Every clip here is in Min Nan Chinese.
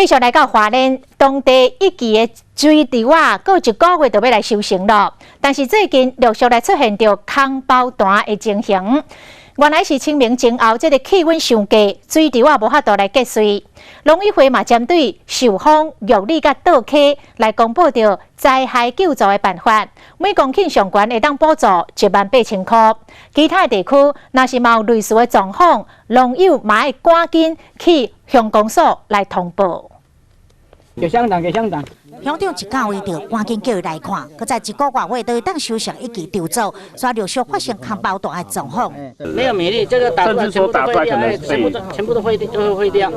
繼續來到花蓮，當地一季的水稻啊，閣一個月就欲來收成囉。但是最近陸續來出現著空包彈的情形。原來是清明前後，這个氣溫傷低，水稻啊無法度來結穗。農委會嘛針對受風、玉米佮稻溪來公布著災害救助的辦法，每公頃上懸會當補助18,000箍。其他地區若是嘛有類似的狀況，農友嘛愛趕緊去鄉公所來通報。給鄉長，給鄉長。鄉長一到位就趕緊叫伊來看，閣再一個外月就會當收成一季稻作，煞陸續發生空包彈的狀況。沒有米粒，這個打出來全部都廢掉，全部全部都廢掉，都會廢掉。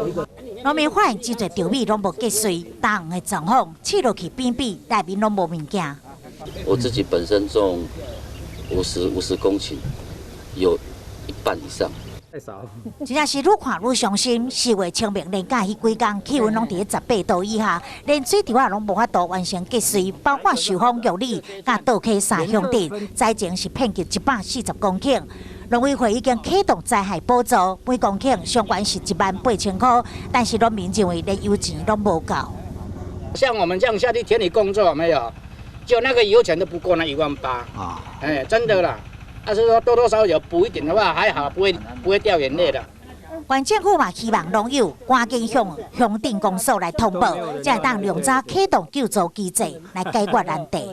農民發現真濟稻米攏無結穗，焦黃的狀況，試落去扁扁，內面攏無物件。我自己本身種50公頃，有一半以上。真正是愈看愈傷心。4月清明連假彼幾工，氣溫攏佇咧18度以下，連水稻仔攏無法度完成結穗，包括壽豐、玉里、佮稻溪三鄉鎮，災情是遍及140公頃。農委會已經啟動災害補助，每公頃上懸是18,000箍，但是農民認為連油錢攏無夠。像我們這樣下去田裡工作，沒有，就那個油錢都不夠那1萬8啊！哎，真的啦。但是說多多少少有補一點的話，還好，不會掉眼淚的。縣政府嘛希望農友趕緊向鄉鎮公所來通報，才會當量早啟動救助機制來解決難題。